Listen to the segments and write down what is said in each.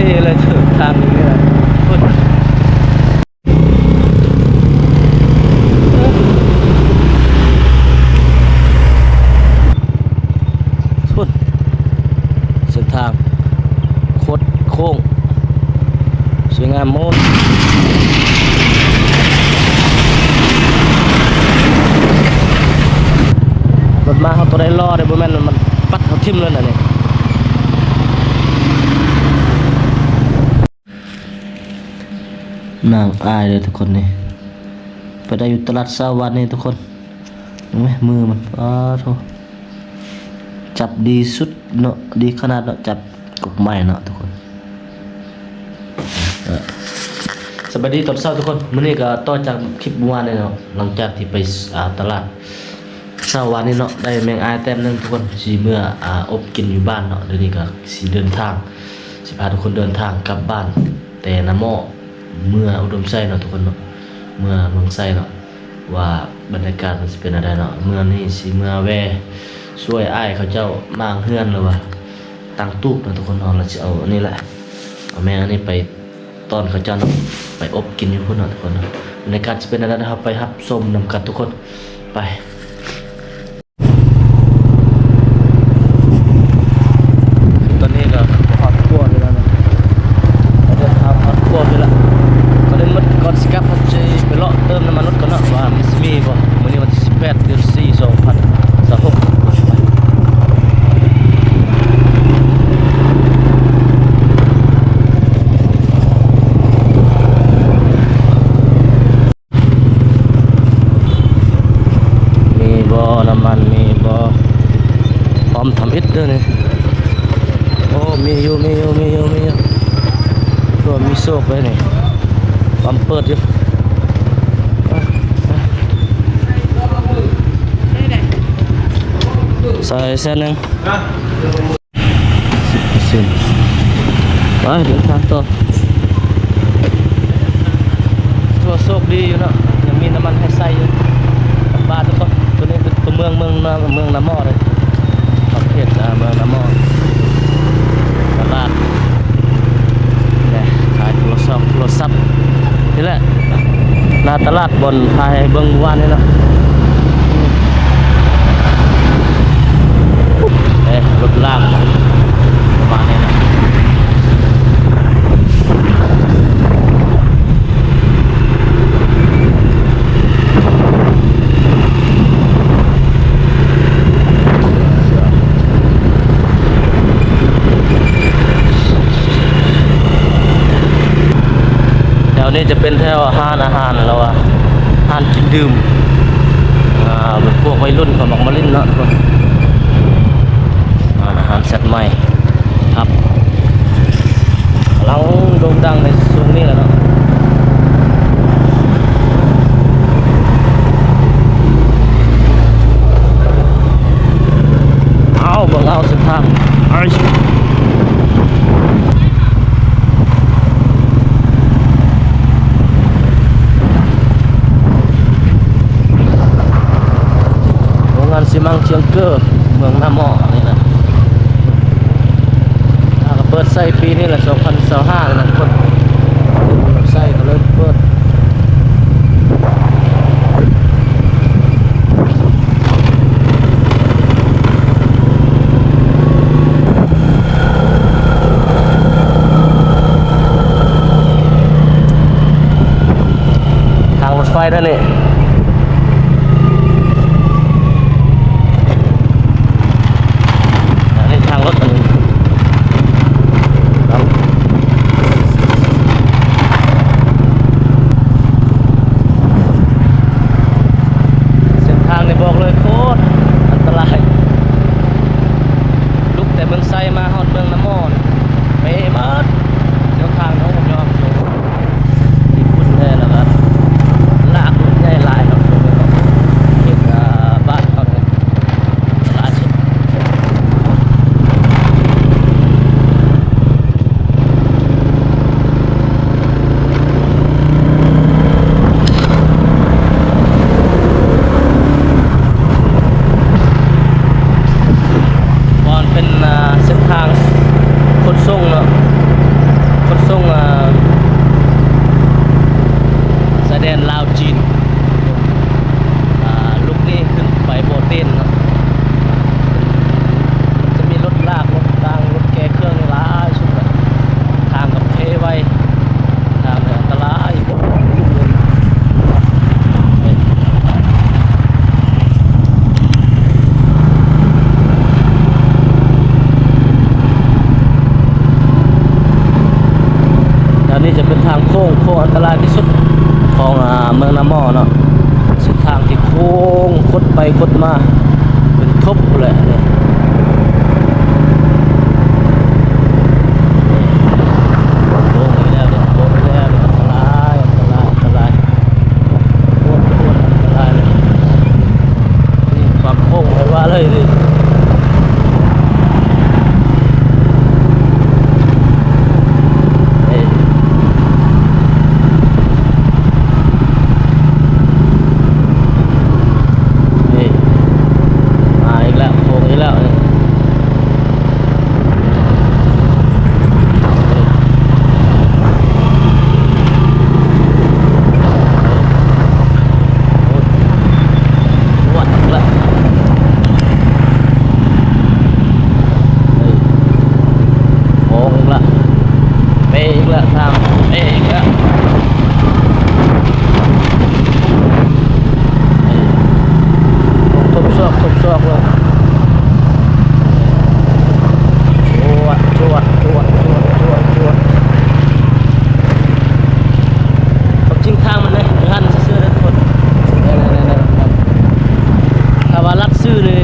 ນີ້ແຫຼະ ເຖິງທາງນີ້ແຫຼະ ພຸ້ນ ພຸ້ນ ເສັ້ນທາງຄົດໂຄ້ງ ສວຍງາມໂມດ. ລົດມາເຮົາຕົວໃດລໍເດ້ ບໍ່ແມ່ນມັນປັດເຮົາຖິ້ມເລີຍນະນີ້. ນາງອາຍເດີທຸກຄົນນີ້ ໄປໄດ້ຢູ່ຕະຫຼາດເຊົ້າວານນີ້ທຸກຄົນ. ເຫັນໄໝ ມືມັນ ປາໂທ ຈັບດີສຸດເນາະ ດີຂະໜາດເນາະ ຈັບກົກໄມ້ເນາະທຸກຄົນ. ເອີ ສະບາຍດີຕອນເຊົ້າທຸກຄົນ. ມື້ນີ້ກໍຕໍ່ຈາກຄລິບເມື່ອວານນີ້ເນາະ ຫຼັງຈາກທີ່ໄປ ອ່າ ຕະຫຼາດເຊົ້າວານນີ້ເນາະ ໄດ້ແມງອາຍແຕ້ມໜຶ່ງທຸກຄົນ ຊິເມືອ ອ່າ ອົບກິນຢູ່ບ້ານເນາະ. ດຽວນີ້ກໍຊິເດີນທາງ ຊິພາທຸກຄົນເດີນທາງກັບບ້ານ ແຕ່ນາໝໍ້ ເມືອອຸດົມໄຊເນາະທຸກຄົນເນາະ ເມືອເມືອງໄຊເນາະ ວ່າບັນຍາກາດມັນຊິເປັນແນວໃດເນາະ. ເມືອນີ້ຊິເມືອແວ່ຊ່ວຍອ້າຍເຂົາເຈົ້າມ້າງເຮືອນ ຫຼືວ່າຕັ້ງຕູບເນາະທຸກຄົນເນາະ. ແລ້ວຊິເອົາອັນນີ້ແຫຼະ ເອົາແມງອັນນີ້ໄປຕ້ອນເຂົາເຈົ້າເນາະ ໄປອົບກິນຢູ່ພຸ້ນເນາະທຸກຄົນເນາະ. ບັນຍາກາດຊິເປັນແນວໃດ ເຮົາໄປຮັບຊົມນຳກັນທຸກຄົນ ໄປ. ຕອນນີ້ກໍຮອດຄົວຢູ່ແລ້ວເນາະ ເດີນທາງຮອດຄົວຢູ່ແລ້ວ. ກ່ອນອື່ນໝົດ ກ່ອນຊິກັບ ເຮົາຊິໄປເລາະເຕີມນ້ຳມັນລົດກ່ອນເນາະ ວ່າມັນຊິມີບໍ່. ມື້ນີ້ວັນທີສິບແປດ ເດືອນສີ່ ສອງພັນຊາວຫົກ. ມີບໍ່ ນ້ຳມັນມີບໍ່? ປ້ຳທຳອິດເດີນີ້. ໂອ້ ມີຢູ່ ມີຢູ່ ມີຢູ່ ມີຢູ່. ຕົວມີໂຊກເລີຍນີ້ ປ້ຳເປີດຢູ່. ໃສ່ແສນໜຶ່ງ. ສິບເປີເຊັນ ໄປເດີນທາງຕໍ່. ຖືວ່າໂຊກດີຢູ່ເນາະ ຍັງມີນ້ຳມັນໃຫ້ໃຊ້ຢູ່. ບາດນີ້ກໍ ຕົວນີ້ເປັນຕົວເມືອງ ເມືອງນາ ເມືອງນາໝໍ້ເດ້ ຂອບເຂດ ເອີ ເມືອງນາໝໍ້ ຕະຫຼາດ ແລະ ຂາຍໂທລະສັບ ໂທລະສັບ ນີ້ແຫຼະ ໜ້າຕະຫຼາດບ່ອນພາໃຫ້ເບິ່ງວານນີ້ເນາະ. ເອີ ລົດລາກປະມານນີ້ນະ. ແຖວນີ້ຈະເປັນແຖວຮ້ານອາຫານ ຫຼືວ່າຮ້ານກິນດື່ມ ອ່າ ເປັນພວກໄວລຸ້ນເຂົາມັກມາຫຼິ້ນເນາະທຸກຄົນ. ຮ້ານອາຫານເຊັດໃໝ່ ຄັບ ກຳລັງໂດ່ງດັງໃນຊ່ວງນີ້ແຫຼະເນາະ. ເອົາ ເບິ່ງເອົາເສັ້ນທາງ ໂຮງງານຊີມັງຈຽງເກີ ເມືອງນາໝໍ້ນີ້ນະ. ອ່າ ກໍເປີດໃຊ້ປີນີ້ແຫຼະ ສອງພັນຊາວຫ້ານີ້ນະທຸກຄົນ ເປີດໃຊ້ກໍເລີຍເປີດ. ທາງລົດໄຟເດີນີ້ ອັນນີ້ທາງລົດອັນນີ້. ເສັ້ນທາງນີ້ບອກເລີຍໂຄດອັນຕະລາຍ ລຸກແຕ່ເມືອງໄຊມາຮອດເມືອງນາໝໍ້ນີ້ ເປໝົດ ເສັ້ນທາງເນາະ ຍອມຊົມ. ມີຝຸ່ນແດ່ ແລ້ວກໍລາກລົດໃຫຍ່ຫຼາຍເນາະ ເຂດ ເຂດ ເອີ ບ້ານເຮົານີ້ຫຼາຍສຸດ. ບ່ອນເປັນ ອ່າ ເສັ້ນທາງຂົນສົ່ງເນາະ ຂົນສົ່ງ ອ່າ ຊາຍແດນລາວຈີນ. ອ່າ ລຸກນີ້ຂຶ້ນໄປບໍ່ເຕັນເນາະ, ຈະມີລົດລາກ ລົດລາງ ລົດແກ່ເຄື່ອງຫຼາຍສຸດແຫຼະ. ທາງກໍເພໄວ ທາງກໍອັນຕະລາຍ. ແຖວນີ້ຈະເປັນທາງໂຄ້ງ ໂຄ້ງອັນຕະລາຍທີ່ສຸດຂອງ ອ່າ ເມືອງນາໝໍ້ເນາະ, ເສັ້ນທາງທີ່ໂຄ້ງ ຄົດໄປຄົດມາ ເປັນທົບພຸ້ນແຫຼະ. ນີ້ ໂຄ້ງອີກແລ້ວເດ້ ໂຄ້ງອີກແລ້ວເດ້. ອັນຕະລາຍ ອັນຕະລາຍ ອັນຕະລາຍ ໂຄດ ໂຄດອັນຕະລາຍເລີຍ. ນີ້ ຄວາມໂຄ້ງ ຂ້ອຍວ່າເລີຍນີ້. ນີ້ ນີ້ ມາອີກແລ້ວ ໂຄ້ງອີກແລ້ວນີ້. ໂອ້ຍ ປວດອີກແລ້ວ ເອີ ໂຄ້ງອີກແລ້ວ ເປອີກແລ້ວ ທາງເປອີກແລ້ວ. ເອີ ທົບຊອກ ທົບຊອກເລີຍ. ຈວດ ຈວດ ຈວດ ຈວດ ຈວດ ຈວດ. ຄວາມຈິງທາງມັນເດ້ ຢູ່ຫັ້ນຊື່ໆເດ້ທຸກຄົນ. ແນ່ໆໆໆ ຖ້າວ່າລັດຊື່ນີ້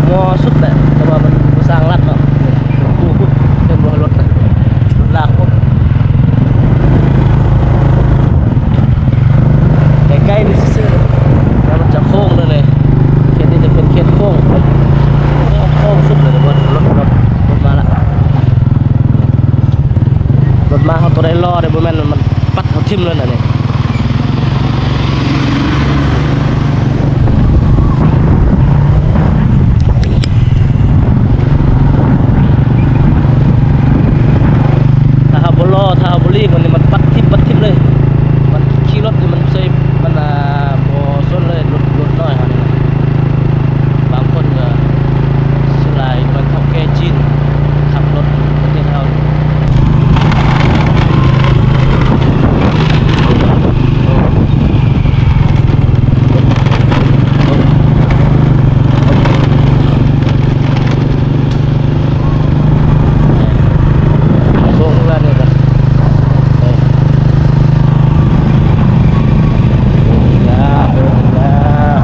ມໍສຸດແຫຼະ, ແຕ່ວ່າມັນບໍ່ຊ່າງລັດເນາະ. ເຫັນບໍ່ ເຫັນບໍ່ ລົດນະ ລົດລາກພຸ້ນ. ໃກ້ໆນີ້ຊື່ໆ ແລ້ວມັນຈະໂຄ້ງເລີຍ. ເຂດນີ້ຈະເປັນເຂດໂຄ້ງ ໂຄ້ງສຸດເລີຍ. ລົດ ລົດ ລົດມາລະ ລົດມາ. ເຮົາຕົວໃດລໍໄດ້ ບໍ່ແມ່ນມັນປັດເຮົາຖິ້ມເລີຍນະນີ້. ຖ້າເຮົາບໍ່ລໍ ຖ້າເຮົາບໍ່ຫຼີກ ມັນນີ້ມັນປັດຖິ້ມ ປັດຖິ້ມເລີຍ. ມັນຂີ່ລົດນີ້ມັນເຊີຍ ມັນ ອ່າ ບໍ່ສົນເລີຍ ລົດ ລົດນ້ອຍເຮົານີ້ນະ. ບາງຄົນກໍສ່ວນຫຼາຍມັນເຖົ້າແກ່ຈີນ ຂັບລົດປະເທດເຮົາ. ໂຄ້ງແລ້ວນີ້ກໍ ເອີ ໂຄ້ງແລ້ວ ໂຄ້ງແລ້ວ.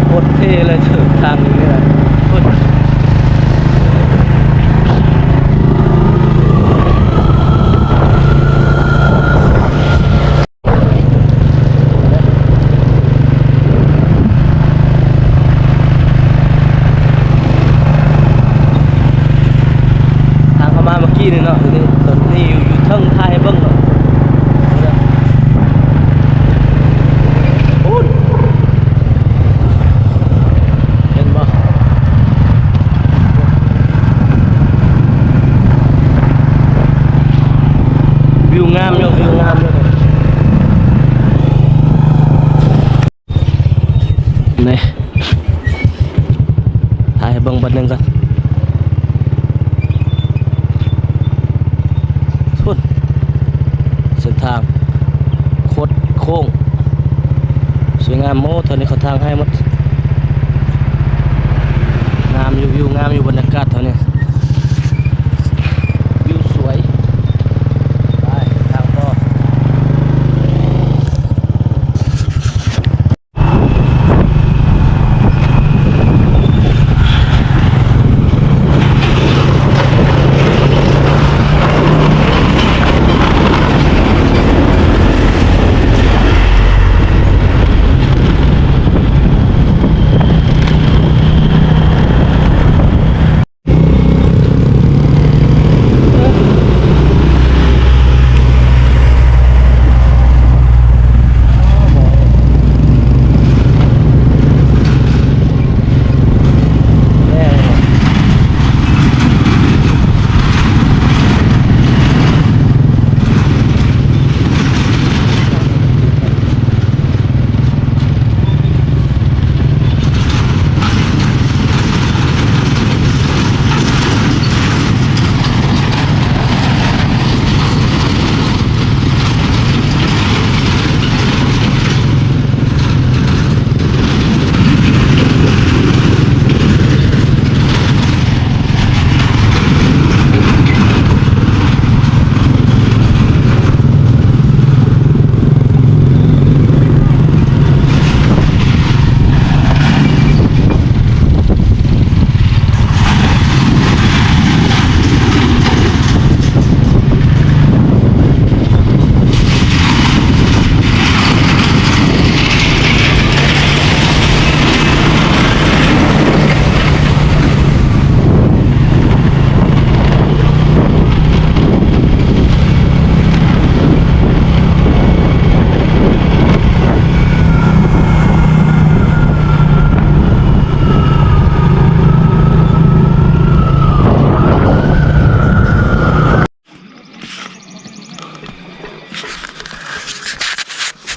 ໂຄດເທ່ເລີຍ ທາງນີ້ນະ. ທາງເຂົ້າມາເມື່ອກີ້ນີ້ເນາະ ນີ້ ຕົວນີ້ຢູ່ ຢູ່ເທິງ ຖ່າຍໃຫ້ເບິ່ງເນາະ. ພຸ້ນ ເຫັນບໍ່? ວິວງາມຢູ່ ວິວງາມຢູ່. ນີ້ ຖ່າຍໃຫ້ເບິ່ງບັດໜຶ່ງກ່ອນ. ພຸ້ນ ເສັ້ນທາງ ຄົດໂຄ້ງ ສວຍງາມ. ໂອ້ ແຖວນີ້ເຂົາທາງໃຫ້ໝົດ. ງາມຢູ່ ວິວງາມຢູ່ ບັນຍາກາດແຖວນີ້ ວິວສວຍ. ໄປທາງຕໍ່. ໂ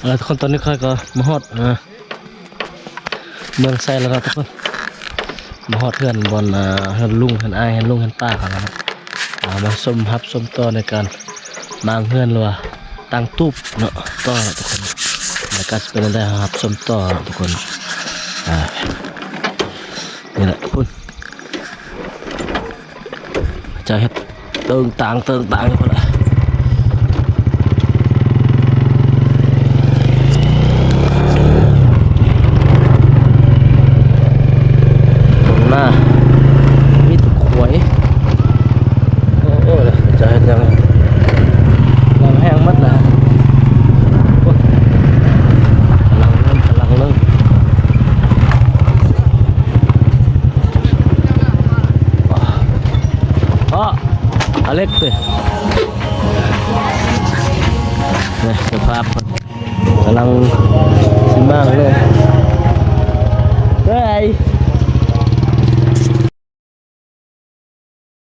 ເອີ ທຸກຄົນ ຕອນນີ້ຂ້ອຍກໍມາຮອດ ອ່າ ເມືອງໄຊແລ້ວເນາະທຸກຄົນ. ມາຮອດເຮືອນບ່ອນ ອ່າ ເຮືອນລຸງ ເຮືອນອ້າຍ ເຮືອນລຸງ ເຮືອນປ້າເຂົາແລ້ວເນາະ. ອ່າ ມາຊົມ ຮັບຊົມຕໍ່ໃນການມ້າງເຮືອນ ຫຼືວ່າຕັ້ງຕູບເນາະ ຕໍ່ເນາະທຸກຄົນ. ບັນຍາກາດຊິເປັນແນວໃດ ເຮົາຮັບຊົມຕໍ່ເນາະທຸກຄົນ. ອ່າ ນີ້ແຫຼະ ພຸ້ນ ເຂົາເຈົ້າເຮັດເຕີງຕາງ ເຕີງຕາງຢູ່ພຸ້ນລະ. ຕົງໜ້າມີແຕ່ຄວາຍ. ໂອ້ໂຫ ເຂົາເຈົ້າເຮັດຫຍັງ ແຮງໝົດລະ. ໂອ້ ກຳລັງເລີ່ມ ກຳລັງເລີ່ມ. ອໍ ອາເລັກຕິ ນີ້ສະພາບເພິ່ນກຳລັງຊິມ້າງເລີຍ. ເຮີ້ຍ